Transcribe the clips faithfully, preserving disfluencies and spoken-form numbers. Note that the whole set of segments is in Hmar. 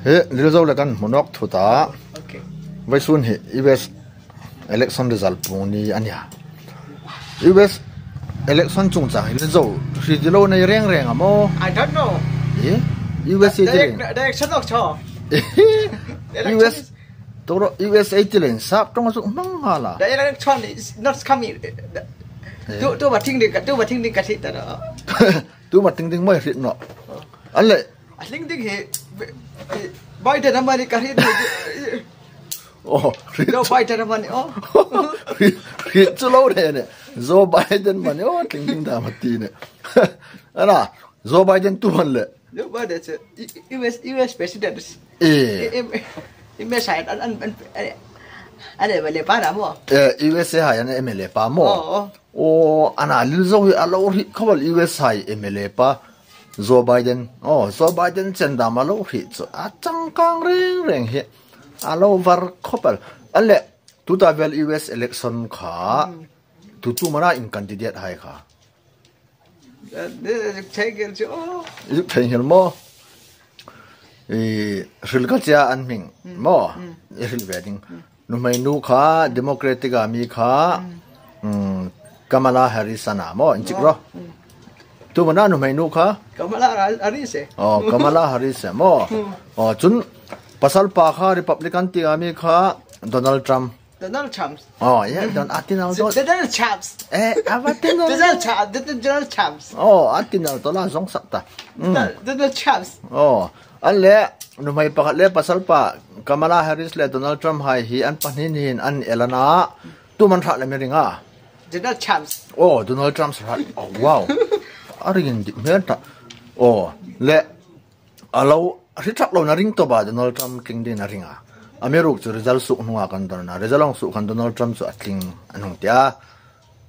He, Lilzo le kan hmu nawk thu ta. Okay. Vawisun hi U S election result puong ni a nia. U S election chungchang hi Lilzo hriet lo nei reng reng a maw? I don't know. Eh? U S hi direct, direct election nawk chaw. U S, toro U S eighty len sap ṭawnga chu hmang nghal a. The election is not coming. Eh. Tu, tu ma thing ding ka, tu ma thing ding ka thi ta na. Tu ma thing ding maw hriet naw. A le. A thing ding hi, Biden a mani ka hriet ni. Oh, hriet. Joe Biden a mani, oh. Hriet, hriet chu lo ne ne. Joe Biden mani, oh, thing ding dam a ti ne. Ana, Joe Biden tu man le. Joe Biden chu, U S, U S president. Eh. Em, em, em, sai an, an, an, an, an M L A pa na maw. Eh, U S hai an M L A pa maw. Oh, oh. Oh, ana Lilzo hi a lo hriet khawp el U S hai M L A pa. Joe Biden. Oh, Joe Biden chen dam a lo hriet chu. A changkang reng reng hi. A lo var khawp el. A le, tuta vel U S election kha. Hmm. Tu tu mana in candidate hai kha. Eh, eh, thei nghal chu, oh. I thei nghal maw. I hril ka tia an hming. Mm. Maw. Mm. I hril ve ding. Mm. Nuhmei nu kha, Democratic a mi kha, mm, Kamala Harris a na maw, inchik ro. Mm. Tu mana nuhmei nu kha? Kamala Harris e. Oh, Kamala Harris e maw. Mm. Oh, chun pasal pa kha, Republican ti a mi kha, Donald Trump. Donald Trump. Oh, yeah, Don-, a tin al Don-, Donald Trump. Eh, a va tin al Donald Trump, Donald Trump. Oh, a tin al Donald zong sak ta. Mm. Donald, Donald Trump. Oh, a le, nuhmei pakhat le pasal pa, Kamala Harris le Donald Trump hai hi an pahni hin an el a na. Tu man hrat le mi ring a. Donald Trump. Oh, Donald Trump hrat. Oh, wow. A ring dik hmel ta. Oh, le, a lo, hre thak lo na ring tawp a Donald Trump tling ding a ring a. Amiruokchu result suk hnunga kan don a. Result hung suk khan Donald Trump chu a tling a hnung tia.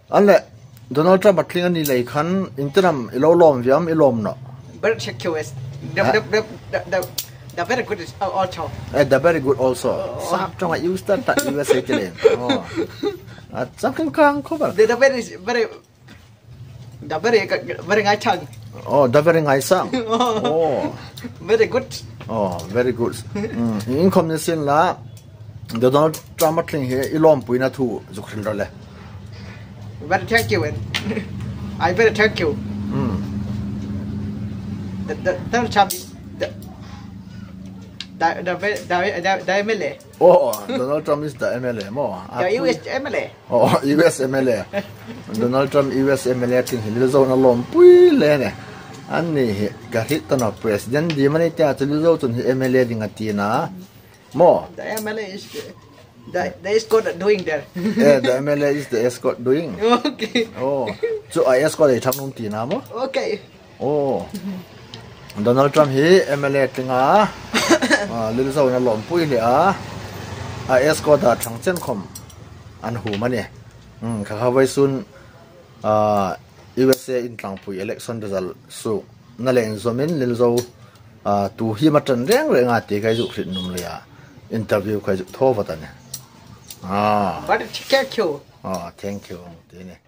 A le, Donald Trump a tling a ni lei khan, iengtin am i lo lawm viau am i lawm naw? Very check U S. The, ha? The, the, the, the, the very good is al-, also. Eh, the very good also. Oh. Sap ṭawnga U S ta, ta U S A ti le. Oh. A changkang khawp el. The, the very, very The very, very ngaisang. Oh, the very ngaisang. Oh. Oh. Very good. Oh, very good. Mm, inkhawm ni sien la, Donald Trump a tling hi i lawmpuina thu zuk hril ro le. Very thank you, and I very thank you. Mm. The, the, Donald Trump is the, the, the, the, the, the M L A. Oh, Donald Trump is the M L A maw. The U S M L A. Oh, U S M L A. Donald Trump U S M L A tling hi Lilzo in a lawmpui le ne. Anni hi ka hriet ta naw president ding am a ni tia chu Lilzo chun hi M L A ding a ti a na. Maw. The M L A is the, the, the escort doing there. Eh, the M L A is the escort doing. Okay. Oh, chu a escort ei thang nuom ti a na maw. Okay. Oh. Donald Trump hi M L A tling a. Ah, Lilzo in a lawmpui hle a. A escort a thang chen khawm an hum a nih. Hmm, kha kha vawisun, ah, U S A intlangpui election result sukna le inzawmin Lilzo, ah, tu hi a ṭan reng reng a ti ka zuk hriet nuom lei a. Interview ka zuk thaw vat a nih. Ah. But thank you. Ah, thank you. Ti a nih.